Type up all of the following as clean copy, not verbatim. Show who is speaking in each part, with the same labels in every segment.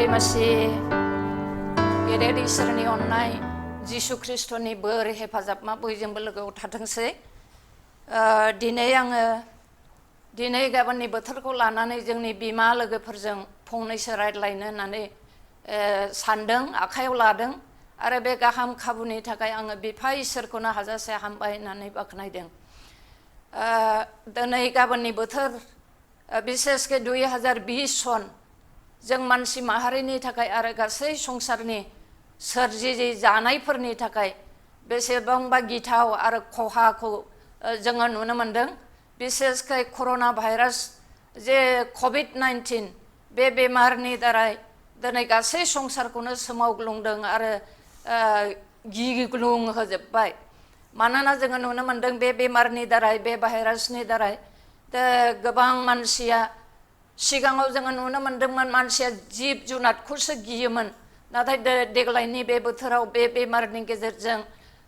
Speaker 1: जय मसीह गेदेर इसोरनि अननाय जिसु ख्रिस्टनि बोर हेफाजाबा बयजोंबो लोगोआव थाथोंसै। दिनै गाबोननि बोथोरखौ लानानै जोंनि बिमा लोगोफोरजों फंनैसो रायज्लायनो होननानै सानदों, आखायाव लादों आरो बे गाहाम खाबुनि थाखाय आङो बिफा इसोरखौनो हाजासे हामबाय होननानै बाख्नायदों। दिनै गाबोननि बोथोर बिसेसके 2020 सन जों मानसि माहारिनि थाखाय आरो गासै संसारनि सोरजि जानायफोरनि थाखाय बेसेबांबा गिथाव आरो खहाखौ जोङो नुनो मोनदों। बिसेसकै कर'ना भाइरास जे कभिड-19 बे बेमारनि दारै दिनै गासै संसारखौनो सोमावग्लुंदों आरो गिग्लुं होजोब्बाय। मानोना जोङो नुनो मोनदों बे बेमारनि दारै, बे भाइरासनि दारै गोबां मानसिया, सिगाङाव जोङो नुनो मोन्दोंमोन मानसिया जिब जुनादखौसो गियोमोन, नाथाय देग्लायनि बे बोथोराव बे बेमारनि गेजेरजों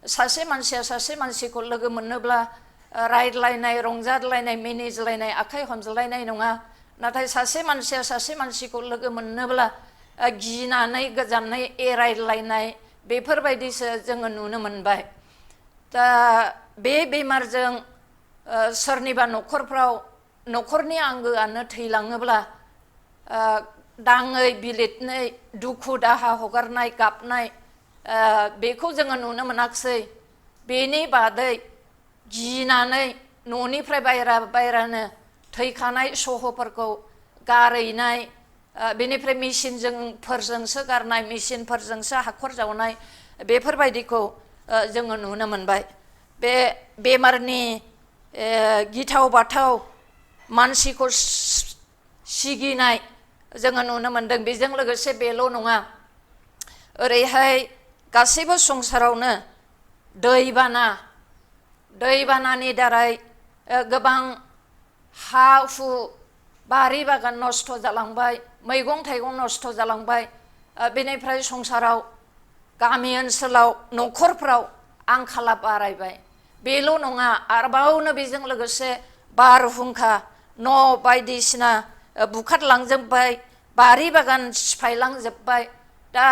Speaker 1: सासे मानसिया सासे मानसिखौ लोगो मोनोब्ला रायज्लायनाय, रंजालायनाय, मिनिज्लायनाय, आखाइ हमज्लायनाय नङा, नाथाय सासे मानसिया सासे मानसिखौ लोगो मोनोब्ला गिनानै गोजानै एरायलायनाय बेफोरबायदिसो जोङो नुनो मोनबाय। दा बे बेमारजों सोरनिबा न'खरफ्राव न'खरनि आंगोआनो थैलाङोब्ला दाङै बिलिदनै दुखु दाहा हगारनाय, गाबनाय बेखौ जोङो नुनो मोनाखिसै। बेनि बादै गिनानै न'निफ्राय बायरानो थैखानाय सहफोरखौ गारहैनाय, बेनिफ्राय मेसिनफोरजोंसो गारनाय, मेसिनफोरजोंसो हाखर जावनाय बेफोरबायदिखौ जोङो नुनो मोनबाय। बे बेमारनि गिथाव बाथाव मानसिखौ सिगिनाय जोङो नुनो मोनदों। बेजों लोगोसे बेल' नङा, ओरैहाय गासैबो संसारावनो दैबानानि दारै गोबां हा हु बारि बागान नस्थ' जालांबाय, मैगं थाइगं नस्थ' जालांबाय। बेनिफ्राय संसाराव गामि ओनसोलाव न'खरफ्राव आंखाला बारायबाय। बेल' नङा, आरोबावनो बेजों लोगोसे बारहुंखा न' बायदिसिना बुखारलांजोब्बाय, बारि बागान सिफायलांजोब्बाय। दा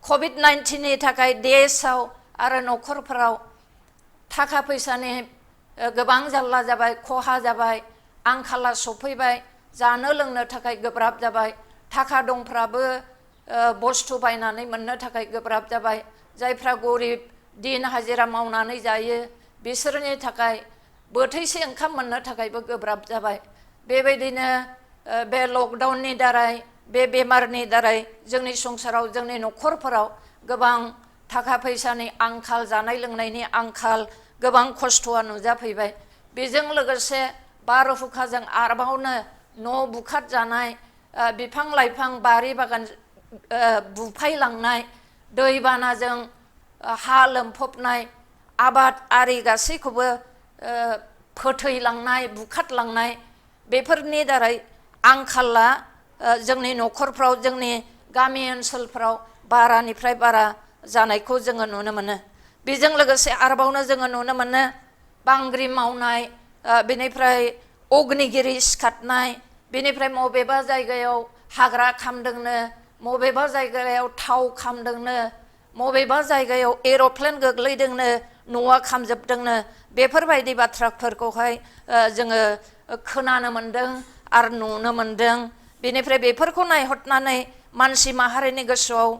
Speaker 1: कभिड-19नि थाखाय देशआव आरो न'खरफोराव थाखा फैसानि गोबां जारला जाबाय, खहा जाबाय, आंखाला सफैबाय, जानो लोंनो थाखाय गोब्राब जाबाय, थाखा दंफ्राबो बुस्थु बायनानै मोननो थाखाय गोब्राब जाबाय। जायफ्रा गरिब दिन हाजिरा मावनानै जायो बिसोरनि थाखाय बोथिसे ओंखाम मोननो थाखायबो गोब्राब जाबाय। बेबायदिनो बे लकडाउननि दारै, बे बेमारनि दारै जोंनि संसाराव, जोंनि न'खरफोराव गोबां थाखा फैसानि आंखाल, जानाय लोंनायनि आंखाल, गोबां खस्थ'आ नुजाफैबाय। बेजों लोगोसे बारहुंखाजों आरोबावनो न' बुखारजानाय, बिफां लाइफां बारि बागान बुफायलांनाय, दैबानाजों हा लोमफबनाय, आबाद आरि गासैखौबो फोथैलांनाय, बुखारलांनाय बेफोरनि दारै आंखाला जोंनि न'खरफ्राव, जोंनि गामि ओनसोलफ्राव बारानिफ्राय बारा जानायखौ जोङो नुनो मोनो। बेजों लोगोसे आरोबावनो जोङो नुनो मोनो बांग्रि मावनाय, बेनिफ्राय अग्निगिरि सिखारनाय, बेनिफ्राय बबेबा जायगायाव हाग्रा खामदोंनो, बबेबा जायगायाव थाव खामदोंनो, बबेबा जायगायाव एर'प्लेन गोग्लैदोंनो, न'आ खामजोबदोंनो, बेफोरबायदि बाथ्राफोरखौहाय जोङो खोनानो मोनदों आरो नुनो मोनदों। बेनिफ्राय बेफोरखौ नायहरनानै मानसि माहारिनि गोसोआव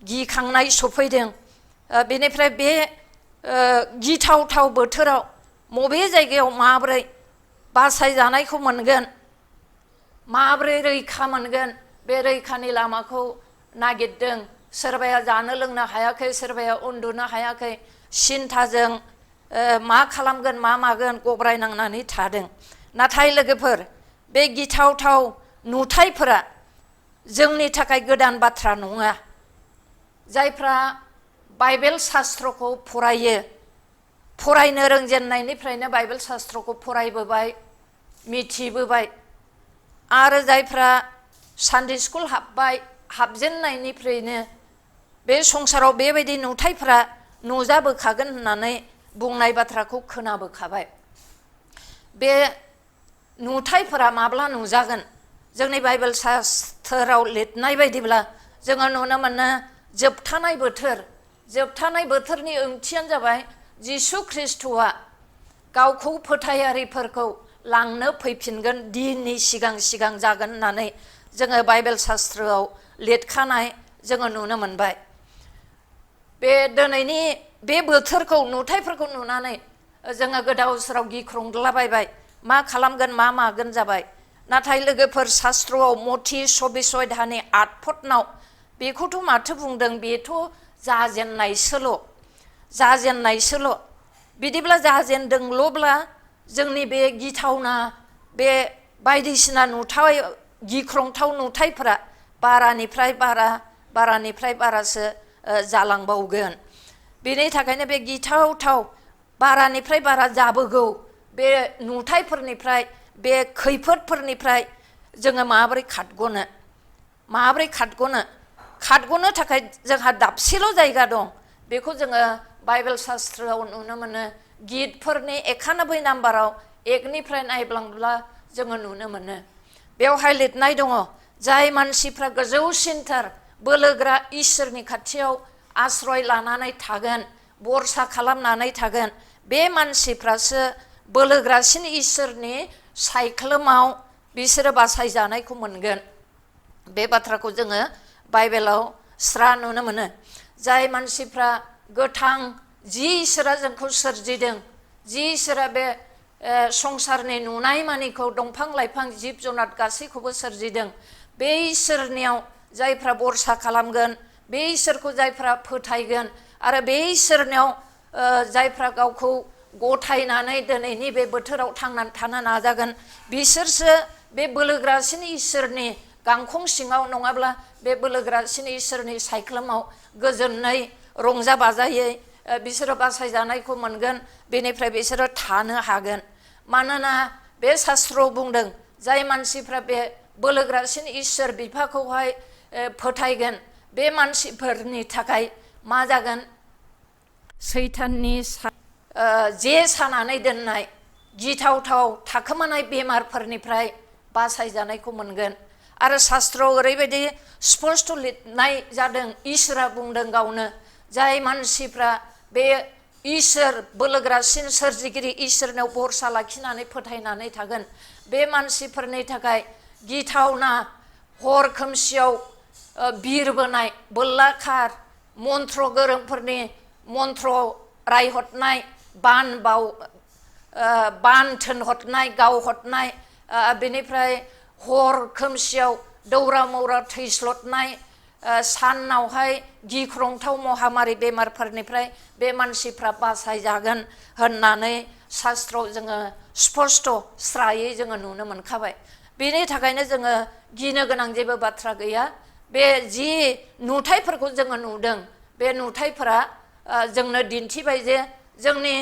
Speaker 1: गिखांनाय सफैदों। बेनिफ्राय बे गिथावथाव बोथोराव बबे जायगायाव माबोरै बासायजानायखौ मोनगोन, माबोरै रैखा मोनगोन, बे रैखानि लामाखौ नागिरदों। सोरबाया जानो लोंनो हायाखै, सोरबाया उन्दुनो हायाखै, सिन्थाजों मा खालामगोन मा मागोन गब्रायनांनानै थादों। नाथाय लोगोफोर, बे गिथावथाव नुथायफोरा जोंनि थाखाय गोदान बाथ्रा नङा। जायफ्रा बाइबेल शास्त्रखौ फरायनो रोंजेननायनिफ्रायनो बाइबेल शास्त्रखौ फरायबोबाय, मिथिबोबाय, आरो जायफ्रा सानडे स्कुल हाबजेननायनिफ्रायनो बे संसाराव बेबायदि नुथायफ्रा नुजाबोखागोन होननानै बुंनाय बाथ्राखौ खोनाबोखाबाय। बे नुथायफोरा माब्ला नुजागोन, जोंनि बाइबेल शास्त्रआव लिरनाय बायदिब्ला जोङो नुनो मोनो जोबथानाय बोथोरनि ओंथियानो जाबाय जिसु ख्रिस्ट'आ गावखौ फोथायारिफोरखौ लांनो फैफिनगोन दिननि सिगां जागोन होननानै जोङो बाइबेल शास्त्रआव लिरखानाय जोङो नुनो मोनबाय। बे दिनैनि बे बोथोरखौ नुथायफोरखौ नुनानै जोङो गोदाव सोराव गिख्रंलाबायबाय, मा खालामगोन मा मागोन जाबाय। नाथाय लोगोफोर शास्त्रआव मथि 24 अध्यायनि 8 पदनाव बेखौथ' माथो बुंदों, बेथ' जाजेननायसोल'। बिदिब्ला जाजेनदोंल'ब्ला जोंनि बे गिथावना बे बायदिसिना नुथाय गिख्रंथाव नुथायफोरा बारानिफ्राय बारासो जालांबावगोन। बेनि थाखायनो बे गिथावथाव बारानिफ्राय बारा जाबोगौ बे नुथायफोरनिफ्राय, बे खैफोदफोरनिफ्राय जोङो माबोरै खारग'नो थाखाय जोंहा दाबसेल' जायगा दं। बेखौ जोङो बाइबेल शास्त्रआव नुनो मोनो। गितफोरनि 91 नाम्बाराव 1निफ्राय नायब्लांब्ला जोङो नुनो मोनो। बेवहाय लिरनाय दङ, जाय मानसिफ्रा गोजौसिनथार बोलोग्रा इसोरनि खाथियाव आश्रय लानानै थागोन, भरसा खालामनानै थागोन, बे मानसिफ्रासो बोलोग्रासिन इसोरनि सायख्लुमाव बिसोरो बासायजानायखौ मोनगोन। बे बाथ्राखौ जोङो बाइबेलाव स्रा नुनो मोनो। जाय मानसिफ्रा गोथां जि इसोरा जोंखौ सोरजिदों, जि इसोरा बे संसारनि नुनाय मानिखौ दंफां लाइफां जिब जुनार गासैखौबो सोरजिदों, बे इसोरनियाव जायफ्रा भरसा खालामगोन, बे इसोरखौ जायफ्रा फोथायगोन आरो बे इसोरनियाव जायफ्रा गावखौ गथायनानै दिनैनि बे बोथोराव थांनानै थानो नाजागोन, बिसोरसो बे बोलोग्रासिन इसोरनि गांखं सिङाव नङाब्ला बे बोलोग्रासिन इसोरनि सायख्लुमाव गोजोनै रंजा बाजायै बिसोरो बासायजानायखौ मोनगोन। बेनिफ्राय बिसोरो थानो हागोन। मानोना बे शास्त्रआव बुंदों, जाय मानसिफ्रा बे बोलोग्रासिन इसोर बिफाखौहाय फोथायगोन, बे मानसिफोरनि थाखाय मा जागोन, सैताननि जे सानानै दोननाय गिथावथाव थाखोमानाय बेमारफोरनिफ्राय बासायजानायखौ मोनगोन। आरो शास्त्रआव ओरैबायदि स्पष्ट लिरनाय जादों, इसोरा बुंदों गावनो, जाय मानसिफ्रा बे इसोर बोलोग्रासिन सोरजिगिरि इसोरनाव भरसा लाखिनानै फोथायनानै थागोन, बे मानसिफोरनि थाखाय गिथावना हर खोमसियाव बिरबोनाय बोल्लाखार मन्त्र गोरोंफोरनि मन्त्र रायहरनाय, बान थोनहरनाय, गावहरनाय, बेनिफ्राय हर खोमसियाव दौरा मौरा थैस्लदनाय, सानावहाय गिख्रंथाव महामारि बेमारफोरनिफ्राय बे मानसिफ्रा बासायजागोन होननानै शास्त्रआव जोङो स्पष्ट स्रायै जोङो नुनो मोनखाबाय। बेनि थाखायनो जोङो गिनो गोनां जेबो बाथ्रा गैया। बे जि नुथायफोरखौ जोङो नुदों, बे नुथायफोरा जोंनो दिन्थिबाय जे जोंनि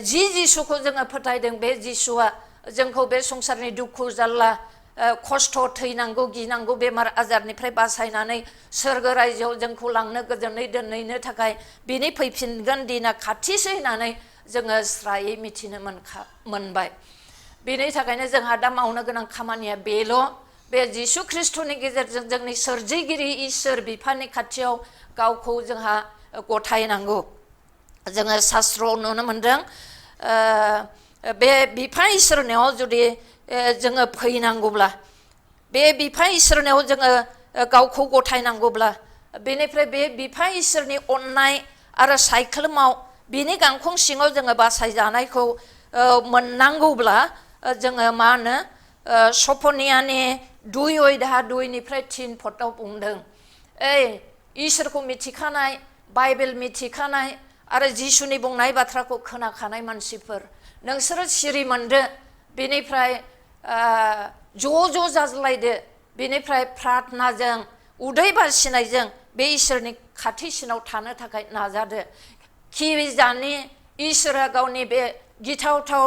Speaker 1: जि जिसुखौ जोङो फोथायदों, बे जिसुआ जोंखौ बे संसारनि दुखु जारला खस्थ' थैनांगौ गिनांगौ बेमार आजारनिफ्राय बासायनानै सोरगो रायजोआव जोंखौ लांनो गोजोनै दोनहैनो थाखाय बिनि फैफिनगोन दिना खाथिसै होननानै जोङो स्रायै मिथिनो मोनबाय। बेनि थाखायनो जोंहा दा मावनो गोनां खामानिया बेल', बे जिसु ख्रिस्ट'नि गेजेरजों जोंनि सोरजिगिरि इसोर बिफानि खाथियाव गावखौ जोंहा गथायनांगौ। जोङो शास्त्रआव नुनो मोनदों, बे बिफा इसोरनियाव जुदि जोङो फैनांगौब्ला, बे बिफा इसोरनियाव जोङो गावखौ गथायनांगौब्ला, बेनिफ्राय बे बिफा इसोरनि अननाय आरो सायख्लुमाव बिनि गांखं सिङाव जोङो बासायजानायखौ मोननांगौब्ला जोङो मा होनो, सफनियानि 2 अध्याय 2निफ्राय 3 पदआव बुंदों, इसोरखौ मिथिखानाय, बाइबेल मिथिखानाय आरो जिसुनि बुंनाय बाथ्राखौ खोनाखानाय मानसिफोर, नोंसोरो सिरि मोनदो, बेनिफ्राय ज' जाज्लायदो, बेनिफ्राय प्रार्थनाजों उदै बासिनायजों बे इसोरनि खाथिसिनाव थानो थाखाय नाजादो। खि जानि इसोरा गावनि बे गिथावथाव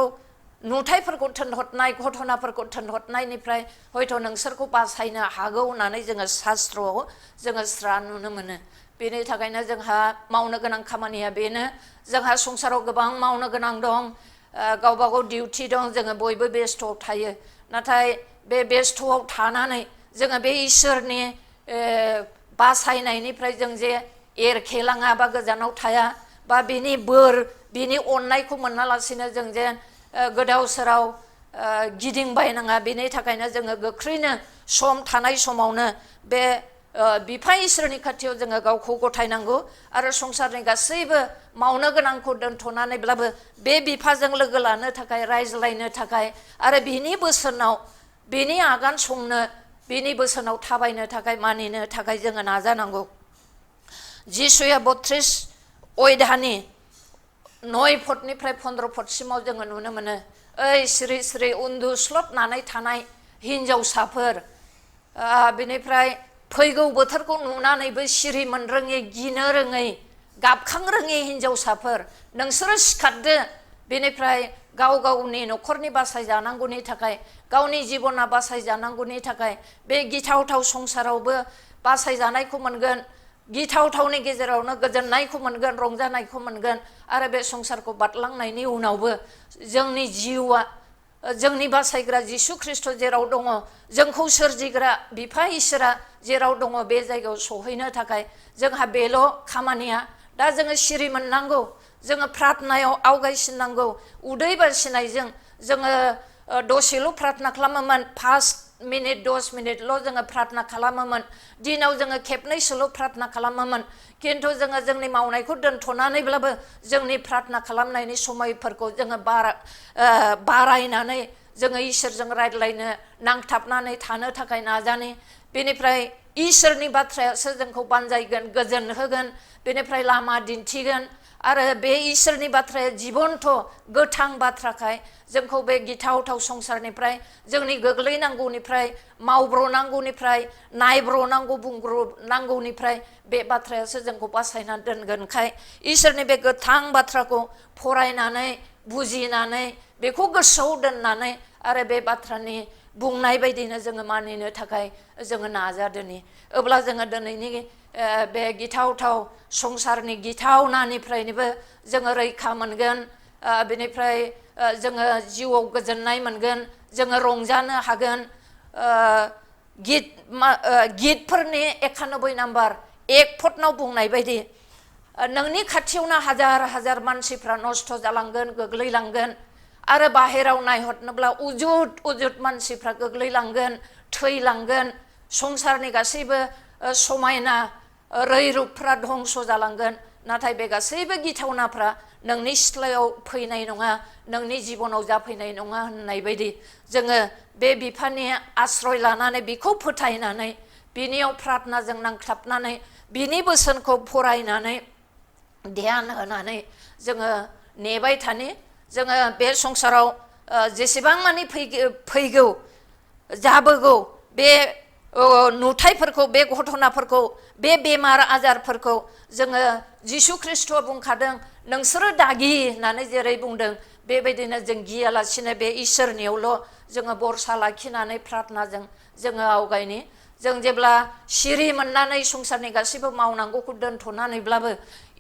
Speaker 1: नुथायफोरखौ थोनहरनाय, घटनाफोरखौ थोनहरनायनिफ्राय हयथ' नोंसोरखौ बासायनो हागौ होननानै जोङो शास्त्रआव जोङो स्रा नुनो मोनो। बेनि थाखायनो जोंहा मावनो गोनां खामानिया बेनो। जोंहा संसाराव गोबां मावनो गोनां दं। गावबा गाव डिउटि दं जोङो बयबो बेस्थ'आव थायो नाथाय बे बेस्थ'आव थानानै जोङो बे इसोरनि बासायनायनिफ्राय जों जे एरखेलाङा बा गोजानाव थाया बा बिनि बोर बिनि अननायखौ मोनालासिनो जों जे गोदाव सोराव गिदिंबायनाङा बिनि थाखायनो जोङो गोख्रैनो सम थानाय समावनो बे बिफा इसोरनि खाथियाव जोङो गावखौ गथायनांगौ आरो संसारनि गासैबो मावनो गोनांखौ दोनथ'नानैब्लाबो बे बिफाजों लोगो लानो थाखाय रायज्लायनो थाखाय आरो बिनि बोसोनाव बिनि आगान संनो बिनि बोसोनाव थाबायनो थाखाय मानिनो थाखाय जोङो नाजानांगौ। जिसुया 32 अयधानि 9 फुटनिफ्राय 15 फुटसिमाव जोङो नुनो मोनो ओइ सिरि सिरि उन्दुस्लबनानै थानाय हिन्जावसाफोर बिनिफ्राय फैगौ बोथोरखौ नुनानैबो सिरि मोनरोङै गिनो रोङै गाबखां रोङै हिन्जावसाफोर नोंसोरो सिखारदो बेनिफ्राय गाव गावनि न'खरनि बासायजानांगौनि थाखाय गावनि जिबना बासायजानांगौनि थाखाय बे गिथावथाव संसारावबो बासायजानायखौ मोनगोन गिथावथावनि गेजेरावनो गोजोननायखौ मोनगोन रंजानायखौ मोनगोन आरो बे संसारखौ बारलांनायनि उनावबो जोंनि जिउआ जोंनि बासायग्रा जिसु ख्रिस्ट जेराव दङ जोंखौ सोरजिग्रा बिफा इसोरा जेराव दङ बे जायगायाव सहैनो थाखाय जोंहा बेल' खामानिया दा जोङो सिरि मोननांगौ जोङो प्रार्थनायाव आवगायसिननांगौ उदै बासिनायजों जोङो दसेल' प्रार्थना खालामोमोन 5 मिनिट 10 मिनिटल' जोङो प्रार्थना खालामोमोन दिनाव जोङो खेबनैसोल' प्रार्थना खालामोमोन किन्तु जोङो जोंनि मावनायखौ दोनथ'नानैब्लाबो जोंनि प्रार्थना खालामनायनि समायफोरखौ जोङो बारायनानै जोङो इसोरजों रायज्लायनो नांथाबनानै थानो थाखाय नाजानि बेनिफ्राय इसोरनि बाथ्रायासो जोंखौ बानजायगोन गोजोन होगोन बेनिफ्राय लामा दिन्थिगोन आरो बे इसोरनि बाथ्राया जिबन्थ गोथां बाथ्राखाय जोंखौ बे गिथावथाव संसारनिफ्राय जोंनि गोग्लैनांगौनिफ्राय मावब्रनांगौनिफ्राय नायब्रनांगौ बुंब्रनांगौनिफ्राय बे बाथ्रायासो जोंखौ बासायनानै दोनगोनखाय इसोरनि बे गोथां बाथ्राखौ फरायनानै बुजिनानै बेखौ गोसोआव दोननानै आरो बे बाथ्रानि बुंनाय बायदिनो जोङो मानिनो थाखाय जोङो नाजादोनि अब्ला जोङो दिनैनि बे गिथावथाव संसारनि गिथावनानिफ्रायनोबो जोङो रैखा मोनगोन बेनिफ्राय जोङो जिउआव गोजोननाय मोनगोन जोङो रंजानो हागोन गितफोरनि 91 नाम्बार 1 फुटनाव बुंनाय बायदि नोंनि खाथियावनो हाजार हाजार मानसिफ्रा नस्थ' जालांगोन गोग्लैलांगोन आरो बाहेराव नायहरनोब्ला उजुद उजुद मानसिफ्रा गोग्लैलांगोन थैलांगोन संसारनि गासैबो समायना रैरुपफ्रा धंस जालांगोन नाथाय बे गासैबो गिथावनाफ्रा नोंनि सिथ्लायाव फैनाय नङा नोंनि जिबनाव जाफैनाय नङा होननाय बायदि जोङो बे बिफानि आश्रय लानानै बिखौ फोथायनानै बिनियाव प्रार्थनाजों नांथाबनानै बिनि बोसोनखौ फरायनानै ध्यान होनानै जोङो नेबाय थानि जोङो बे संसाराव जेसेबां मानि फैगौ जाबोगौ बे नुथायफोरखौ बे घटनाफोरखौ बे बेमार आजारफोरखौ जोङो जिसु ख्रिस्ट'आ बुंखादों नोंसोरो दागि होननानै जेरै बुंदों बेबायदिनो जों गियालासिनो बे इसोरनियावल' जोङो बरसा लाखिनानै प्रार्थनाजों जोङो आवगायनि जों जेब्ला सिरि मोननानै संसारनि गासैबो मावनांगौखौ दोनथ'नानैब्लाबो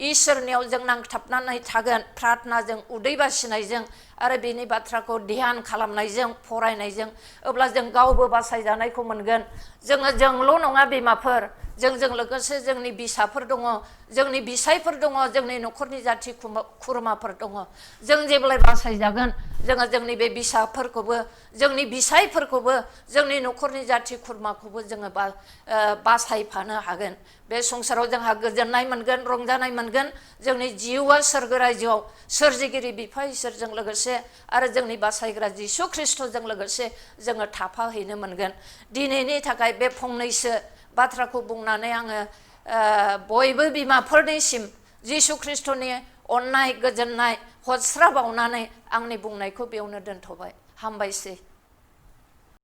Speaker 1: इसोरनियाव जों नांथाबनानै थागोन प्रार्थनाजों उदै बासिनायजों आरो बेनि बाथ्राखौ ध्यान खालामनायजों फरायनायजों अब्ला जों गावबो बासायजानायखौ मोनगोन जोंल' नङा बिमाफोर जोंजों लोगोसे जोंनि बिसाफोर दङ जोंनि बिसायफोर दङ जोंनि न'खरनि जाथि खुरमाफोर दङ जों जेब्ला बासायजागोन जोङो जोंनि बे बिसाफोरखौबो जोंनि बिसायफोरखौबो जोंनि न'खरनि जाथि खुरमाखौबो जोङो बासायफानो हागोन बे संसाराव जोंहा गोजोननाय मोनगोन रंजानाय मोनगोन जोंनि जिउआ सोरगो रायजोआव सोरजिगिरि बिफा इसोरजों लोगोसे आरो जोंनि बासायग्रा जिसु ख्रिस्ट'जों लोगोसे जोङो थाफाहैनो मोनगोन दिनैनि थाखाय बे फंनैसो बाथ्राखौ बुंनानै आङो बयबो बिमाफोरनिसिम जिसु ख्रिस्ट'नि अननाय गोजोननाय हस्रा बावनानै आंनि बुंनायखौ बेयावनो दोनथ'बाय हामबायसै।